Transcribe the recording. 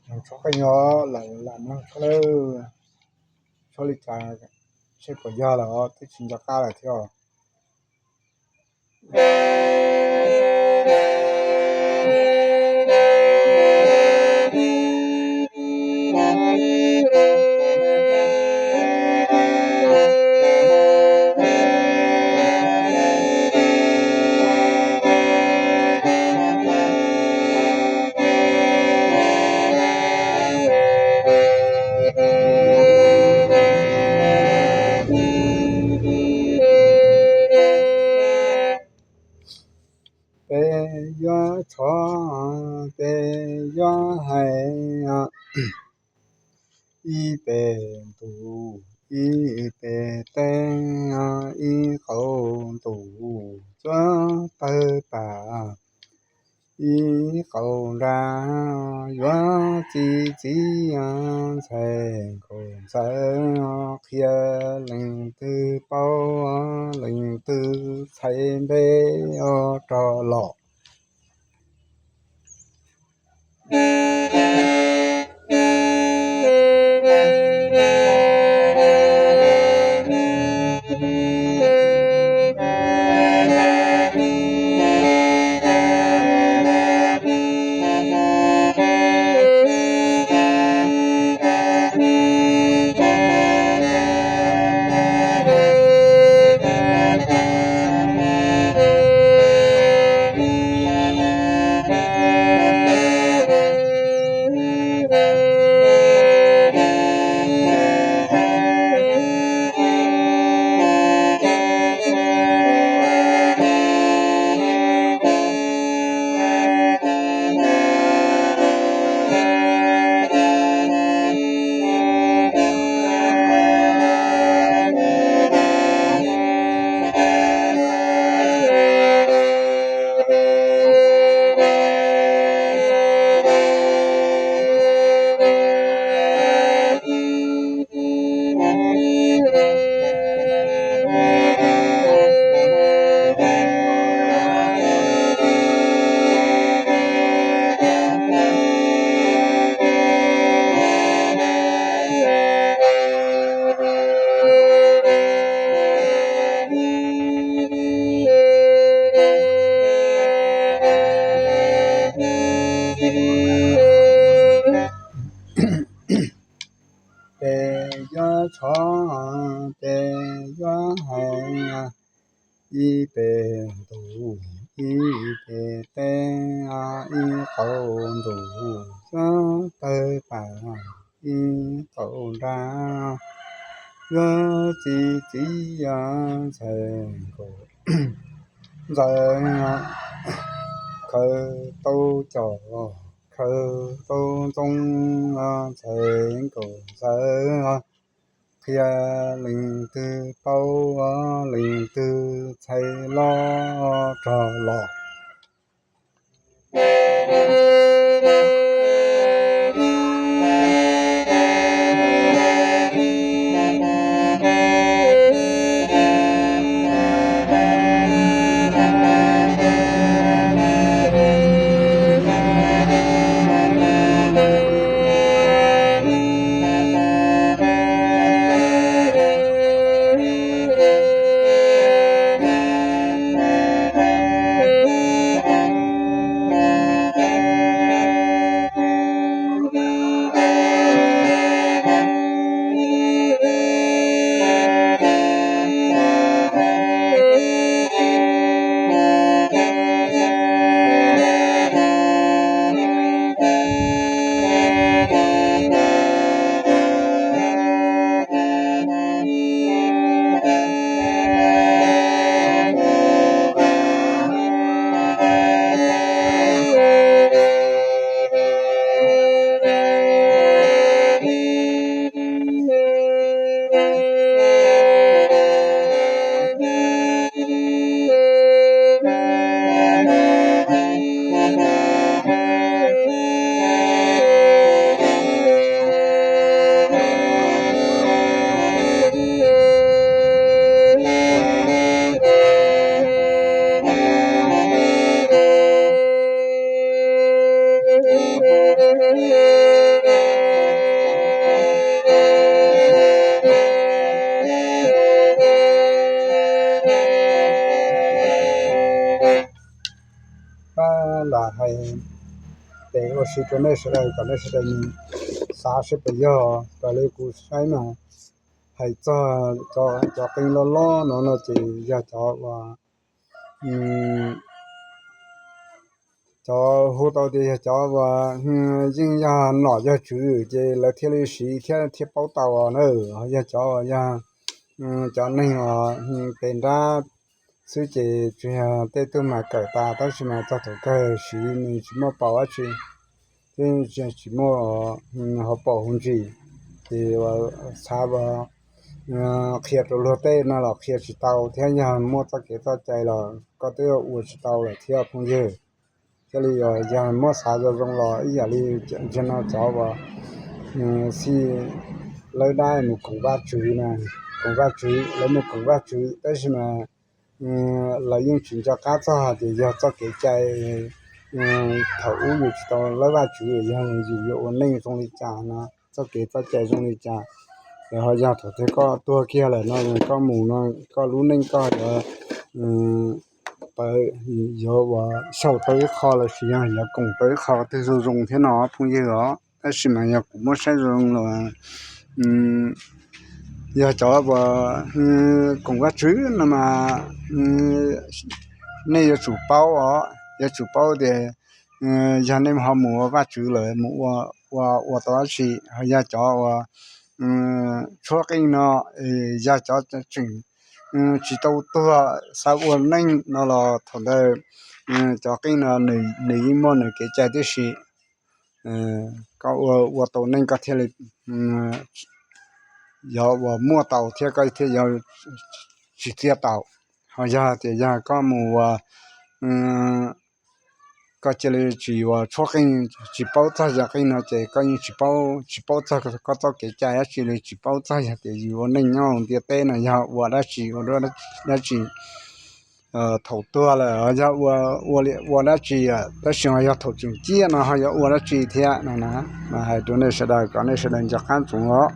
Tsob qeej os, lam mloog tsob lawm, tsob li cas seb puas yog lawm os, twb tsis nco qab lawm thiab. Peb yuav tshov, peb yuav hais, ib pes ntuj, ib pes teb, ib qau ntuj cuab tawg pam, ib qau nra yuav txi txiv ntxhais nkaus ntxawm, qhia leej twg paub, leej twg txhais npe rov los. Peb yuav tshov, peb yuav hais, ib pes ntuj, ib pes teb, ib qau ntuj cuab tawg pam, ib qau nra yuav txi txiv ntxhais nkaus ntxawm, khaws tau cos, khaws tau ntxoo, ntxhais nkaus ntxawm, qhia leej twg paub, leej twg txhais los rov los. hais tes ua si rau nej sawv daws kom nej sawv daws xav seb puas yog. Raws li kuv saib mas hais txog cov qee loj loj no no ces yog cov uas cov hu tau tias yog cov uas yeej yog nom yog tswv ces lawv thiaj li siv thiab thiaj paub tau na. Yog cov uas yog cov neeg uas pes nrab xwb ces tsuas yog tej tug mas kawm tas tab sis mas txog thaum kawg siv nws tsis muaj paus dab tsi thiab tsis muaj hauv paus hauv ntsis. Ces xav qhia rau luag tej no los qhia tsis tau thiab yog muaj txoj kev txoj cai los koj twb ua tsis tau lawm thiab phooj ywg. Thiaj li yog muab xav zoo zoo los ib yam li ntsia no cov uas xij lawv dab mus koom Vajtswv na, koom Vajtswv, lawv mus koom Vajtswv tab sis mas lawv yeej tsis nco qab txog hais tias yog txoj kev cai thaum ub yus tsis tau lawb Vajtswv yog yus yuav ua neej zoo li cas no, txoj kev txoj cai zoo li cas. Ces ho yog thaum twg koj tuag kiag lawm no koj mus no koj lub neej koj yuav, yuav ua xyaum tau ib qho los sis yog yuav koom tau ib qho twg zoo zoo thiab no phooj ywg os. Tab sis mas yog kuv muab saib zoo los yog cov uas koom Vajtswv no mas nej yuav tsum paub os, yuav tsum paub tias yog nej ho mus ua Vajtswv lawm mus ua, ua tau dab tsi. Ho yog cov uas tshuab qeej no, yog cov tseem tsis tau tuag xav ua neej no los thaum ntawd cov qeej no nws yeej muaj nws kev cai tib si. Koj ua, ua tau neej koj thiaj li yuav ua muaj tau thiab koj thiaj yuav tsis txiaj tau. Ho yog tias yog koj mus ua, koj cia li tsis ua tshuab qeej, tsis paub txog yam qeej no ces koj yeej tsis paub, tsis paub txog koj txoj kev cai dab tsi li, tsis paub txog yog tias yus ua neej nyob ntiaj teb no yog ua dab tsi, ua dab tsi, thaum tuag lawm yog ua, ua dab tsi, tab sis ho yog thaum tseem ciaj no ho yuav ua dab tsi thiab no na. Mas hais rau nej sawv daws kom nej sawv daws nco qab ntsoov os.